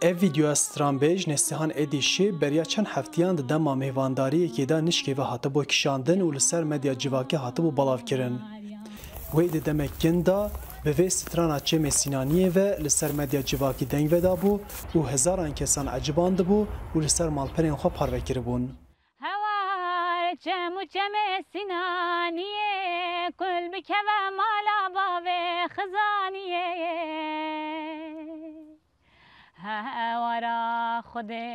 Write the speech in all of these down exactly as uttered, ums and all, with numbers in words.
Ev vîdeoya stranbêj Neslihan Êdîşî beriya çend heftiyan di dema mêvandariyekê de nişkê ve hatibû kişandin û li ser medya civakî hatibû belavkirin. Wê di demek kin de bi vê strana Çemê Sînaniyê ve li ser medya civakî deng vedabû û hezaran kesan ecibandibû û li ser malperên xwe parve kiribûn. Hewar çem û çemê Sînaniyê, kul bikeve mala bavê Xizaniyê. Hewara Xwedê.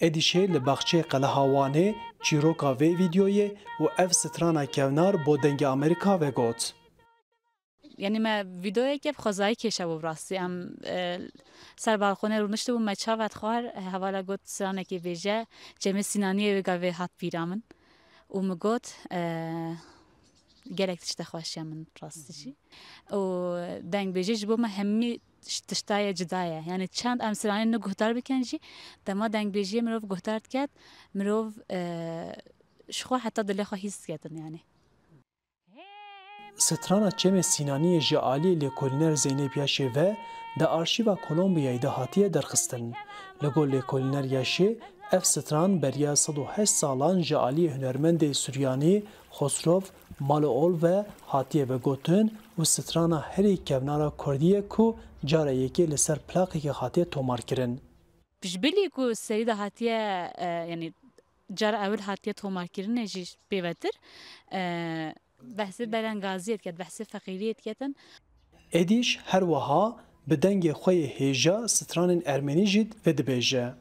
Êdîşê li baxçeyê Qeleha Wanê çîroka vê vîdeoyê û ev strana kevnar bo Dengê Amerîka vegot. Yanî me vîdeoyeke bi xwezayî kêşebû bi rastî. Em, e, ser balkonê rûniştibû, me çav vedixwar, hevala got, stranekê bêje, Çemê Sînaniyê wê gavê hat bîra min. Û min got, e, gelek tişte xweş e min rastî jî. Û dengbêjî ji bo me hemî ş-, tişta ye, cida ye. Yanî çend em stranê ne guhdar bikin jî, dema dengbêjiyê mirov guhdar diket, mirov, e, ji xwe heta dilê xwe hîs diketin yanî. Strana Çemê Sînaniyê ji aliyê lêkolîner Zeynep Yaşê ve di arşîva Kolombiyayê de hatiye derxistin. Li gor lêkolîner Yaşê, ev stran beriya sed û heşt salan ji aliyê hunermendê Suryanî Xosrov Malool ve hatiye vegotin û strana herî kevnar a kurdî ye ku cara yekê li ser plaqekê hatiye tomarkirin. Piştbilî ku serî de hatiye, e, yanî cara ewil hatiye tomarkirinê jî pêvetir, e, behsê belengaziyê diket, behsê feqîriyê diketin. Êdîş her wiha bi dengê xwe yê hêja stranên ermenî jî vedibêje.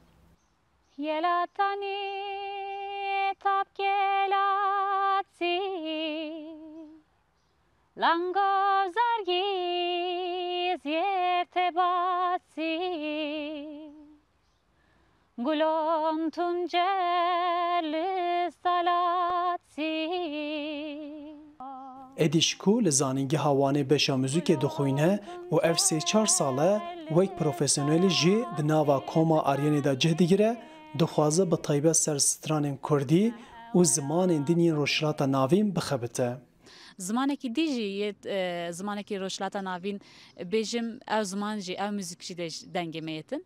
Yelatanî tapkelatî, lango zargîz yertebatî. Gulon tuncer li salatî. Êdîş ku li Zanîngeha Wanê beşa muzîkê dixwîne û ev sê çar sal e wek profesyonelî jî di nava koma Aryenê de cih digire, dixwaze bi taybet ser stranên kurdî û zimanên din yên Rojhilata Navîn bixebite. Zimanekî dî jî yê, e, zimanekî Rojhilata Navîn, bêjim, ew ziman jî, ew muzîk jî de ji dengê me yêtin.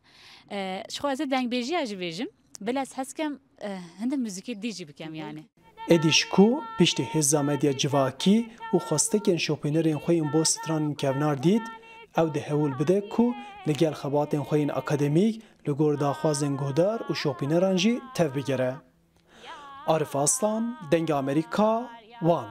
E, ji xwe ez ê dengbêjiya jî bêjim, bila ez hez kem, e, hindek muzîkê dî jî bikem yanî. Êdîş ku piştî hêza medya civakî û xwestekên şopînerên xwe yên bo stranên kevnar dît, ew dê hewl bide ku li gel xebatên xwe yên akademîk li gor daxwazên guhdar û şopîneran jî tev bigere. Arif Aslan, Dengê Amerîka, Wan.